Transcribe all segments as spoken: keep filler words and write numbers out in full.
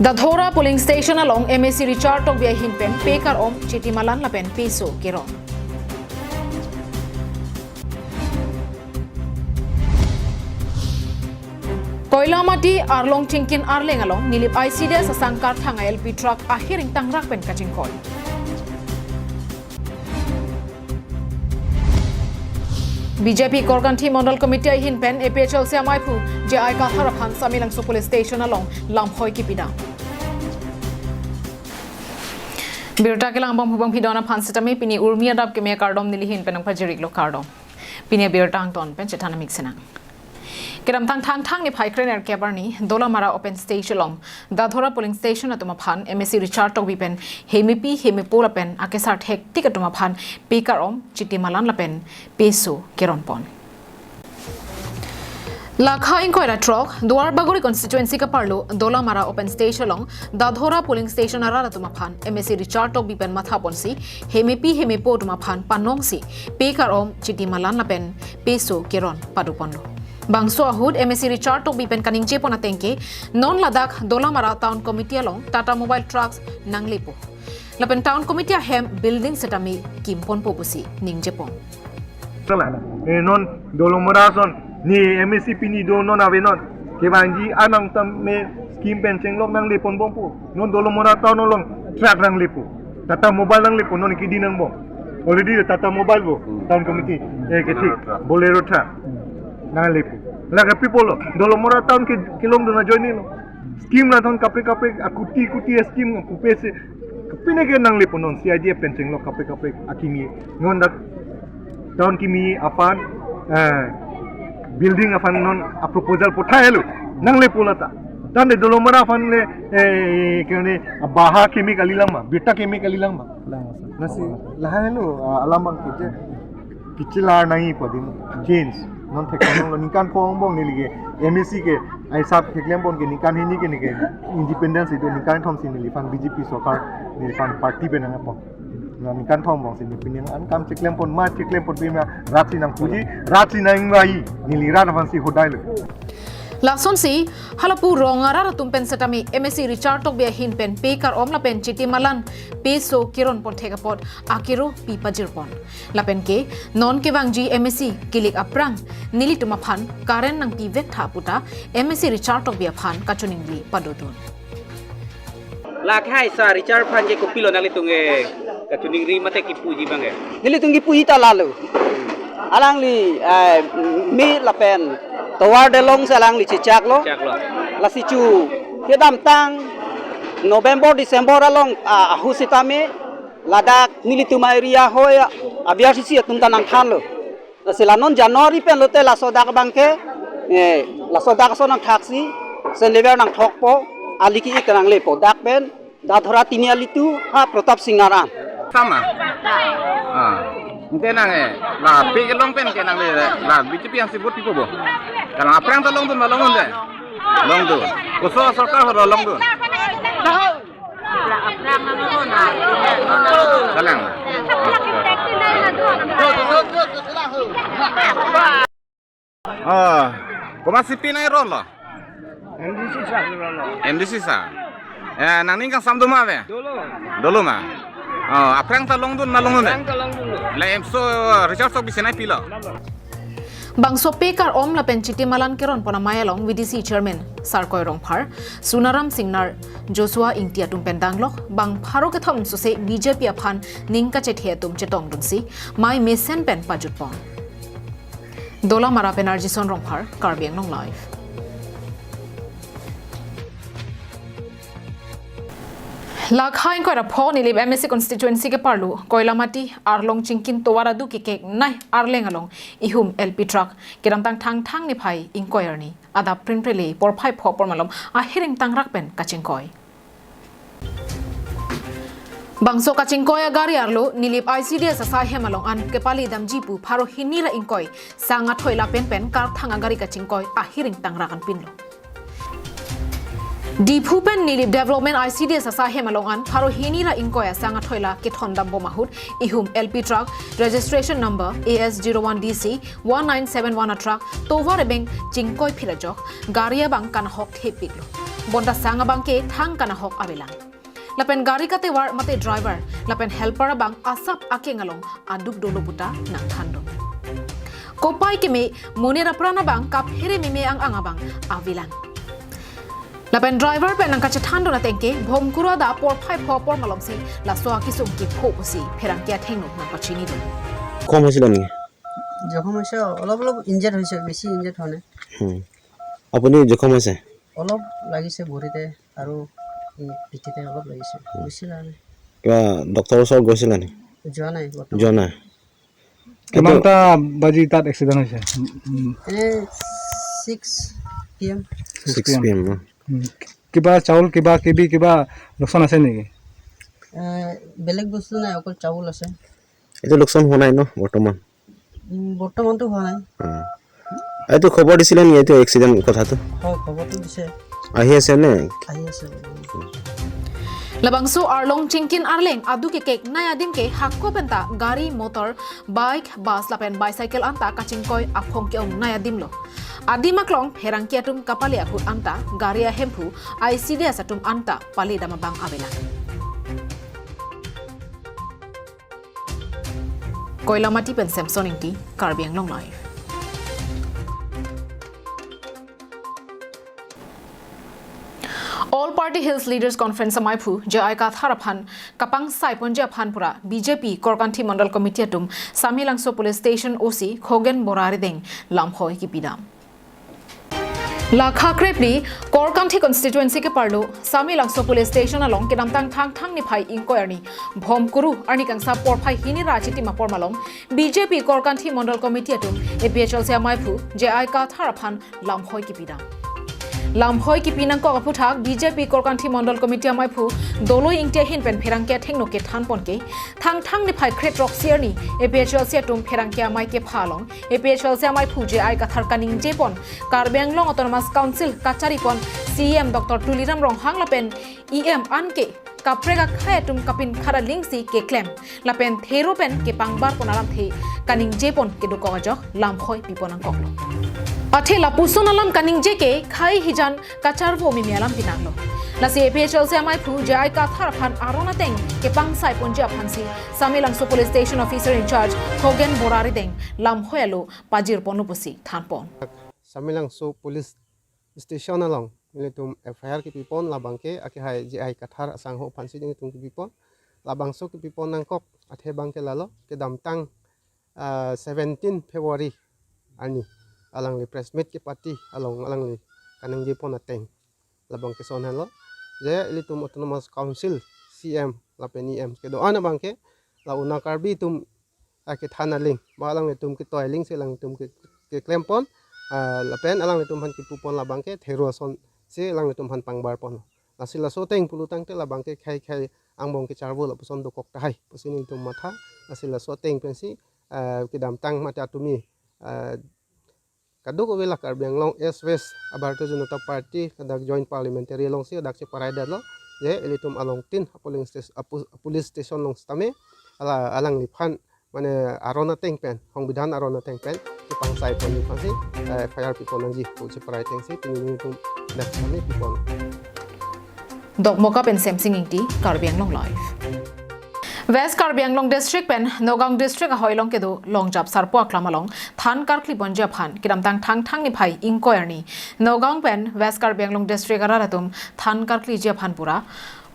Dadhora polling station along M A C Richard Tokbi ahin pen pekar om Chiti Malan lapen peso keron. Koilamati Arlong Chingkin arleng along Nilip I C D S asangkar thang a L P truck ahiring tangrak pen kachingkoi. B J P Korkanthi Mondol Committee ahin pen A P H L C amaiphu J I Kathar aphan Samelangso Police Station along lamhoi kipidam. Birta kelang abang hubang pidon aphan setame pini urmi adap keme kardom nelihin pen nangpajir-iklo kardom. Pini birta angton pen chethan amik senang. Kedamtang Thangthang niphai krenerkep arni Dolamara open stage along Dadhora polling station atum aphan M A C Richard Tokbi pen hemepi hemepo lapen akesar thektik atum aphan pekar om Chiti Malan lapen peso keron pon. Lakha ingkoi ra throk Duar Bagori constituency kaparlo Dolamara open stage along Dadhora polling station arat atum aphan M A C Richard Tokbi pen matha ponsi hemepi hemepo atum aphan panongsi pekar om Chiti Malan lapen peso keron pado ponlo. Bangso ahut M A C Richard Tokbi pen kaningje pon ateng ke non ladak Dolamara Town Committee along Tata Mobile trucks nanglepo. Lapen Town Committee ahem building setame kim ponpo pusi ningje pon. Salah. Eh, non Dolamara ason ni M A C pini do non ave non. Kevangji anang tame scheme pen chenglok nangle ponbompo. Non Dolamara Town along truck nanglepo. Tata Mobile nanglepo, non kidi nangbom. Already Tata Mobile bo, hmm, Town Committee. Eh, kethik, Bolero truck. Bolero truck. Nanglepo. Lake people lo. Dolamara Town ke kelongdun ajoine lo. Scheme nathon kaprek kaprek, akuti kuti scheme pupe si. Kapine ke nanglepo non C I D F pen chenglok kaprek kaprek akimi. Non dak Town kimi aphan, eh, building aphan non a proposal pothai lo. Nanglepo lata. Tangte Dolamara aphan le, eh, kene baha kimi kalilang ma, birta kimi kalilang ma. Lang, sir. Nasi, lahai lo, ah, alam abang kije. Kichilar nangji pu adim change. Non theklong lo ningkan kong bong neli ke M A C ke, ai sab theklem pon ke ningkan hini ke neli ke independence itum ningkan thom si neliphan B J P sorkar neliphan party pen nangpo. Non ningkan thom bong si neli pini an kam theklem pon ma theklem pon pima rat si nangpuji, rat si nangvai, neli rat aphan si hodai lo. Lasonsi, halapu rong arat atum pen setame M A C Richard Tokbi ahin pen pekar om lapen Chiti Malan peso keron pon thek apot akero pi pajir pon. Lapen ke non kevangji M A C kilik aphrang nelitum aphan current nangpi vek tha puta M A C Richard Tokbi aphan kachiningri padodun. Lahai sir Richard aphan ke kopilo nanglitum ke kachiningri mate kipuji abang ke? Nelitum kipuji ta lalo. Alangli, eh, me lapen tovar delong si alangli chechak lo. Chechak lo. Lasi chu kedamtang November, December along, ah, ahut setame ladak nelitum area hoi a-V R C C atum ta nangthanlo. Lasi la non January pen lote laso dak abang ke, eh, laso dak ason nangthaksi, sand level nangthokpo, ali ki-ik nanglepo, dak pen Dadhora tini alitu ha Pratap Singnar an. Sama. Ah. Ante nang, eh, la pe kelong pen ke nangle, la B J P yang sibut pipo bo. Kalang aphrang ta longdun ma longdun de. Longdun. Koso sorkar ho longdun. Kalang. Oh, komat si pinai rolo? M D C sa rolo. M D C sa. Eh, nangning kangsam do ma ave? Dolo. Dolo ma. Oh, aphrang ta longdun ma longdun de? Aphrang ta longdun lo. La M C Richard Tokbi senai pilo? Bangso pekar om lapen Chiti Malan keron pon amei along V D C Chairman Sarkoi Rongphar, Sunaram Singnar, Joshua Ingti atum pen danglok, bang pharo kethom sose B J P aphan ning kachethe atum chetongdunsi, mei mesen pen pajut pon. Dolamara pen R J Son Rongphar, Karbi Anglong Live. Lakha ingkoi ra pho Nilip M A C constituency keparlo, Koilamati, Arlong Chingkin tovar adu kekek nai arleng along ihum L P truck, kedamtang Thangthang niphai ingkoi arni, adap prinprele porphai pho pormalom ahiring tangrak pen kachingkoi. Bangso kachingkoi agari arlo, Nilip I C D S asai hem along an kepali damji pu pharo hini ra ingkoi sang athoi lapen pen karthang agari kachingkoi ahiring tangrak anpinlo. Diphu pen Nilip Development I C D S asai hem along an pharo hini ra ingkoi asang athoi la kethon dambom ahut ihum L P truck registration number A S zero one D C one nine seven one a truck tovar ebeng chingkoi phit ajok gari abang kanhok thepiklo. bonta sang abangke thang kanahok avelang. Lapen gari katevar mate driver lapen helper abang asap akeng along aduk dolo puta nangthandun. Kopai keme monit apran abang kaphere meme ang-ang abang avelang. Lapen driver pen nangkachethandun atengke, Bhomkuru ada porphai pho apor malomsi laso akesung kepho pusi pherangke athengno nangpachinidun. কম হৈছিলে নেকি? জখম হৈছে, অলপ অলপ ইনজিয়াৰ্ড হৈছে, বেছি ইনজিয়াৰ্ড হোৱা নাই। হুম। আপুনি জখম হৈছে? অলপ লাগিছে ভৰিতে আৰু এই পিঠিতে অলপ লাগিছে, বেছি লগা নাই। কিবা ডক্তৰৰ ওচৰত গৈছিলে নেকি? যোৱা নাই বৰ্তমান। যোৱা নাই। কিমানটা বাজি তাত এক্সিডেণ্ট হৈছে? উম, উম। এনে ছিক্স পি এম। ছিক্স পি এম ন? উম। কিবা চাউল, কিবা কিবি, কিবা লোকচান আছে নেকি? এ, বেলেগ বস্তু নাই, অকল চাউল আছে। এইটো লোকচান হোৱা নাই ন বৰ্তমান? উম, বৰ্তমানতো হোৱা নাই। অ। এইটো খবৰ দিছিলে নেকি, এইটো এক্সিডেণ্ট কথাটো? হয়, খবৰটো দিছে। আহি আছে নে? আহি আছে। Labangso arlong chingkin arleng aduk kekek nai adim ke hako penta gari, motor, bike, bus lapen bicycle anta kachingkoi aphong ke-ong nai adim lo. Adim aklong pherangke atum kapale ahut anta gari ahemphu I C D S atum anta pale dam abang avelang. Koilamati pen Samson Ingti, Karbi Anglong Live. All Party Hills Leaders Conference amaiphu J I Kathar aphan kapangsai ponji aphan pura B J P Korkanthi Mandal Committee atum Samelangso Police Station O C Khogen Bora arideng lamhoi kipidam. Lakha krephli Korkanthi constituency keparlo Samelangso Police Station along kedamtang Thangthang niphai ingkoi arni Bhomkuru arni kangsam porphai hini ra chitim apor malom B J P Korkanthi Mandal Committee atum A P H L C amaiphu J I Kathar aphan lamhoi kipidam. Lamhoi kipi nangkok aphuthak B J P Korkanthi Mandal Committee amaiphu Doloi Ingti ahin pen pherangke athengno kethan pon ke Thangthang niphai kre-throksi arni A P H L C atum pherangke amei kepha along A P H L C amaiphu J I Kathar kaningje pon Karbi Anglong Autonomous Council kachari pon C E M Doctor Tuliram Ronghang lapen E M anke kaprek akhei atum kapinkhat alingsi keklem lapen thero pen kepangbar pon alamthe kaningje pon kedokok ajok lamhoi pipon nangkoklo. Athe lapuson alam kaningje ke khei hijan kacharvo mimi alam pinanglo. Lasi A P H L C amaiphu J I Kathar aphan aron ateng kepangsai ponji aphansi Samelangso Police Station Officer in Charge Khogen Bora arideng lamhoi alo pajir ponlo pusi than pon. Samelangso Police Station along nelitum F I R kipipon labangke akehai J I Kathar asangho aphansi nelitum kipipon. Labangso kipipon nangkok athe abangke lalo kedamtang, ah, seventeen February arni alangli press meet kepati along alangli kaningje pon ateng labangke son henlo je ilitum Autonomous Council C E M lapen E M kedo-an abangke la una Karbi atum akethan aling, ba alanglitum ketoi alingsi alanglitum ke, keklem pon, ah, lapen alanglitum aphan kipu pon labangke thero asonsi alanglitum aphan pangbar pon. Lasi laso ateng pulo tangte labangke khei khei angbong kecharvo lapuson dokok tahai pusi nelitum matha. Lasi laso ateng pensi, ah, kedamtang mate atumi, ah, kadokave la Karbi Anglong East West a-Bharatiya Janata Party ladak Joint Parliamentary alongsi ladak cheparai detlo je ilitum along tin a-polling station, a-pu-, a-police station along sitame ala alangliphan mane aron ateng pen, songbidhan aron ateng pen kepangsai ponji aphansi, eh, F I R pipon nangji pu cheparai atengsi pini nelitum dak sitame pipon. Dokmoka pen Semsing Ingti, Karbi Anglong Live. West Karbi Anglong District pen Nagaon District ahoi along kedo Longjap Sarpo Aklam along than karkli ponji aphan kedamtang Thangthang niphai ingkoi arni Nagaon pen West Karbi Anglong District arat atum than karkliji aphan pura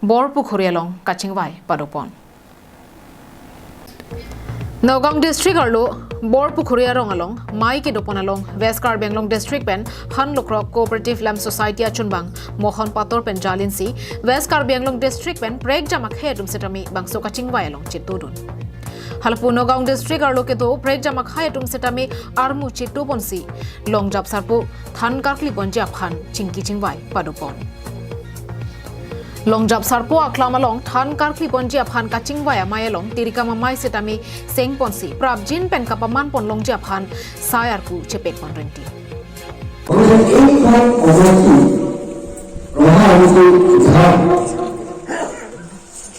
Borpukhuri along kachingvai padopon. Nagaon District arlo Borpukhuri arong along mei kedopon along West Karbi Anglong District pen Hanlokrok Cooperative Lamp Society achunbang Mohon Pator pen jalinsi West Karbi Anglong District pen prekjam akhei atum setame bangso kachingvai along chetodun. Halapu Nagaon District arlo kedo prekjam akhei atum setame armu chetoponsi Longjap Sarpo than karkli ponji aphan chingki chingvai padopon. Longjap Sarpo Aklam along than karkli ponji aphan kachingvai amei along tirikam amei setame sengponsi prapjin pen kapaman pon longji aphan sai arku chepet pon renti. और एक बार आजादी रहा हमको था।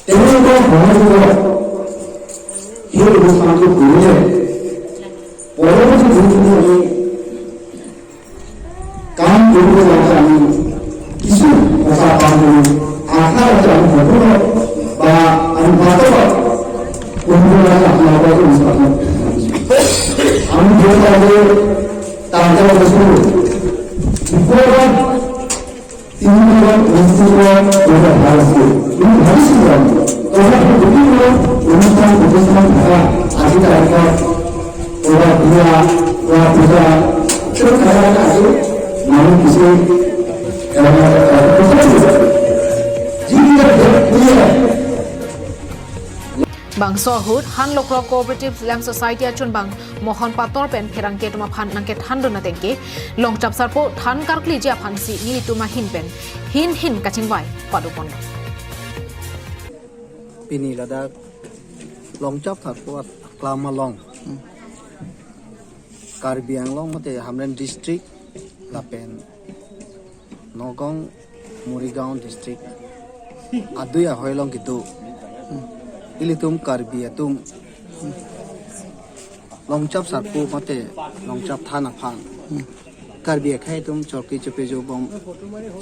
तेरे को बहुत हुआ। हे हिंदुस्तान के पूरे পৰৱৰ্তী দিনটো আমি কাম কৰিব যাওঁতে আমি কিছু আমি যেটা আগে তার কাছে শুরু, বিপ্লব তিনি নম্বর নেতৃত্ব যেটা ভারতকে, উনি ভাবিছিলেন, তবে বিভিন্ন অনুষ্ঠান প্রতিষ্ঠান থাকা আজি তারিখত ওরা বিয়া, ওরা পূজা, সব খেলা আছে, মানুষ কিছু, এ, এ, যিবিলাক দেশ ঘুরে Bangso ahut, Han Lokro Cooperative Land Society achunbang Mohon Pator pen pherangke atum aphan nangkethandun atengke, Longchap Sarpo than karkliji aphansi nelitum ahin pen hin hin kachingvai padoponlo. Pini ladak Longchap Sarpo aklam along Karbi Anglong mate Hamren District lapen Nagaon Morigaon District adui ahoi along kedo ilitum Karbi atum Longchap Sarpo mate Longchap Than aphan Karbi akhei atum chorki chepejobom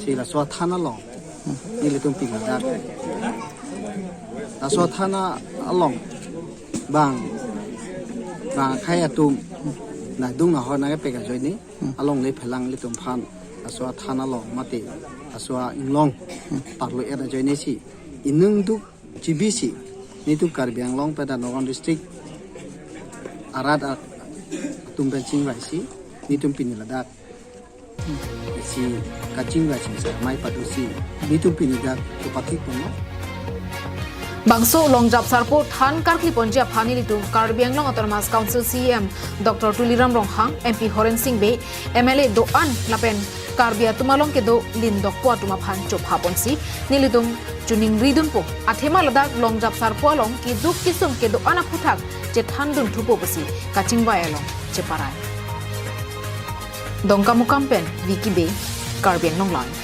si laso athan along nelitum pini ladak laso athan along bang bang akhei atum nadung nahor nangkepek ajoine alongle phelang ilitum aphan laso athan along mate laso inglong parlo-et ajoine si inung duk chibisi nelitum Karbi Anglong pen Nagaon District arat atum pen chingvaisi nelitum pini ladak si kachingvai chingsa mai padusi nelitum pini dak kepathik ponlo. Bangso Longchap Sarpo than karkli ponji aphan nelitum Karbi Anglong Autonomous Council C E M Doctor Tuliram Ronghang, M P Horen Sing Bey, M L A do-an lapen Karbi atum along kedo lindokpo atum aphan chopha ponsi nelitum choningridunpo. Athema ladak Longchap Sarpo along keduk kesung kedo-an aphuthak chethandun thupo pusi kachingvai along cheparai. Dongkamukam pen Vicky Bey, Karbi Anglong Live.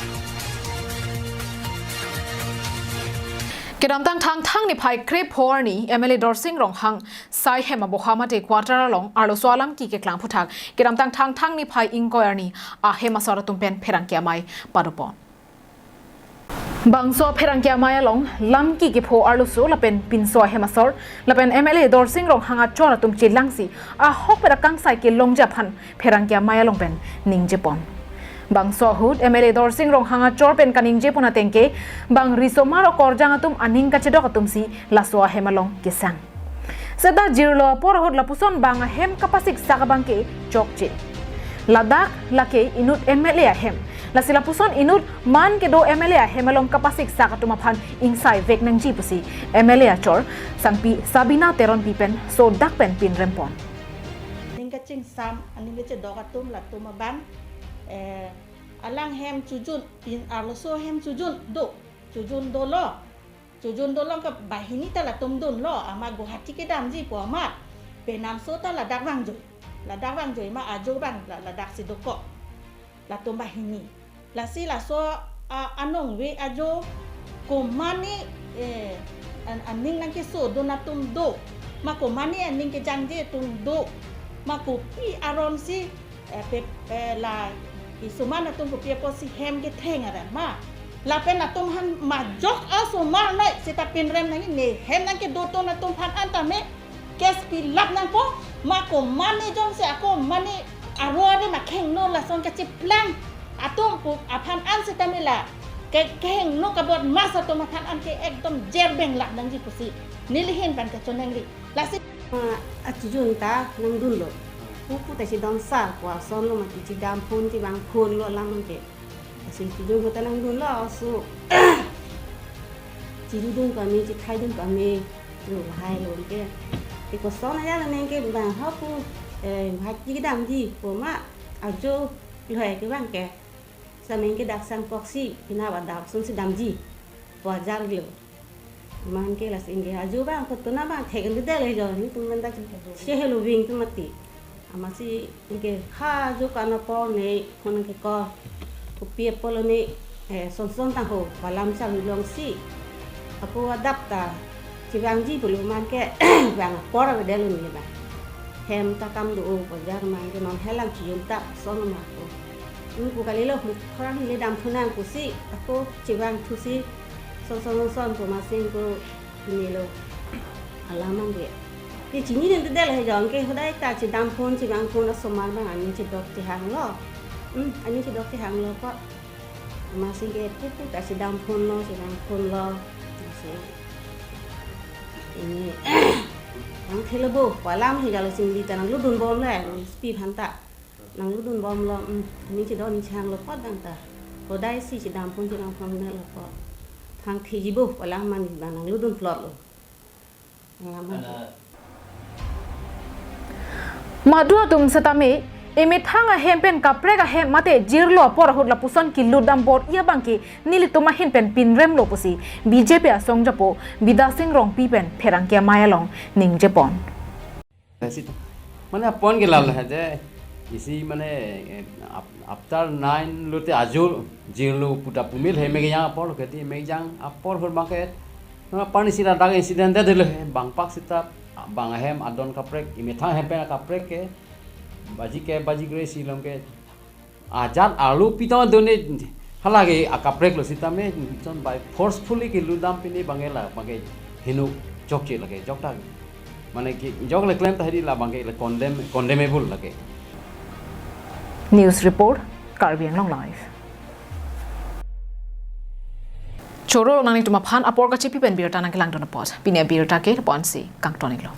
Kedamtang Thangthang niphai krepho arni M L A Dorsing Ronghang sai hem aboha mate quarter along arloso alam keklang aphuthak kedamtang Thangthang niphai ingkoi arni ahem asor atum pen pherangke amei padopon. Bangso pherangke amei along lamki kepho arloso lapen pinso ahem asor lapen M L A Dorsing Ronghang achor atum chelangsi ahokpet akangsai kelongji aphan pherangke amei along pen ningjepon. Bangso ahut M L A Dorsing Ronghang achor pen kaningjepon atengke bang risomar okorjang atum aning kachedok atumsi laso ahem along kesang. Seta jirlo apor ahut lapuson bang ahem kapasik sak abangke chokche. Ladak lake inut M L A ahem. Lasi lapuson inut man kedo M L A ahem along kapasik sak atum aphan ingsaivek nangji pusi M L A achor sangpi Sabina Teronpi pen sodak pen pinrempon. Aning kachingsam, aning kachedok atum latum abang, eh, alang hem chojun, pin arloso hem chojun do, chojun dolo. Chojun dolong ke banghini ta latum dunlo, amat Guwahati kedamji pu amat. Penamso ta ladak vangjoi. Ladak vangjoi ma ajo bang la-, ladak si dokok. Latum banghini. Lasi laso, a, anong ve ajo komane, eh, an-, aning nangkesodun atum do. Ma komane aning kejangje atum do. Ma kopi aron si eh, pe-, eh, la isuman atum kopi apotsi hem ketheng aran ma. Lapen atum aphan majok asomar noi seta pinrem nangji ne hem nangkedotun atum aphan an tame case pilap nangpo ma komane jongsi ako mane aro ave ma khengno lason kachiplang atum pu aphan an seta mela ke khengno kabodmas atum aphan an ke ekdom jerbeng lap nangji pusi nelihin pen kachonangri. Lasi Ah, achojun ta nangdunlo. Pupu ta si donsar pu asonlo mati chidam phone chevang phone lo alam ke. Lasi chojun ahut ta nangdunlo aso. Chirudun kami, chithaidun kami. Lo hai lo ke. Te koson aja la neng ke bang ho pu, eh, bhai chidamji pu ma ajo lo hai ke bang ke. Sa neng ke dak sang koksi, pina ba dak sung si damji. Pu ajar lo. Aman ke lasi ingke ajo bang, kotona bang, thek ende dele jo, netum menda si helo ving tu mati. Amatsi ingke ha ajo kana por ne, konang ke ko, kopi apot lo ne, eh, son son tang ho, balam sang long si. Ako adap ta, chevangji pulo aman ke, bang apor ave dele ne bang. Hem ta kam do o, bajar aman ke non helang chiyun ta, son ma ko. Ingko kalilo, khorang hile dam thunang pusi, ako chevang thusi, son son son son ko masing ko nilo. Alam abang ke. Te chini den te del he jong ke hodai ta chedam phone chevang phone asomar abang aning chedok chehanglo. Hmm, aning chedok chehanglo ko. Amatsi ke pupu ta chedam phone lo, chevang phone lo. Amatsi. Ini. Nang thelo bo, pu alam he jalo singli ta nanglutdun bom le, nang spi phanta. Nanglutdun bomlo, hmm, aning chedok aning chehanglo apot abang ta. Hodai si chedam phone chevang phone lo apot. Thang theji bo, pu alam mani abang nanglutdun plot lo. Alam mani. Madu atum setame, emethang ahem pen kaprek ahem mate jirlo apor ahut lapuson kelutdam bor-i abang ke nelitum ahin pen pinremlo pusi B J P asong japo Bidya Sing Rongpi pen pherangke amei along ningjepon. Sita. Mane apon ke lal ha je. Isi mane, eh, ap-, after nine lote ajul jirlo puta pumil he mekjang apor ke ti mekjang apor hor bangke. Na pani sira dak incident de dele bang pak sita bang ahem adon kaprek emethang ahem pen kaprek ke baji ke baji gre silom ke ajat alu pitong done halake akaprek lo sitame son by forcefully kelutdam pine bangke la bangke hinu jokche lake jokta mane ke jok le klem ta hedi la bangke le condemn condemnable lake. News report, Karbi Anglong Live. Choro nanglitum aphan apor kachepi pen birta nangkelangdun apot. Pini abirta ke ponsi kangton iklo.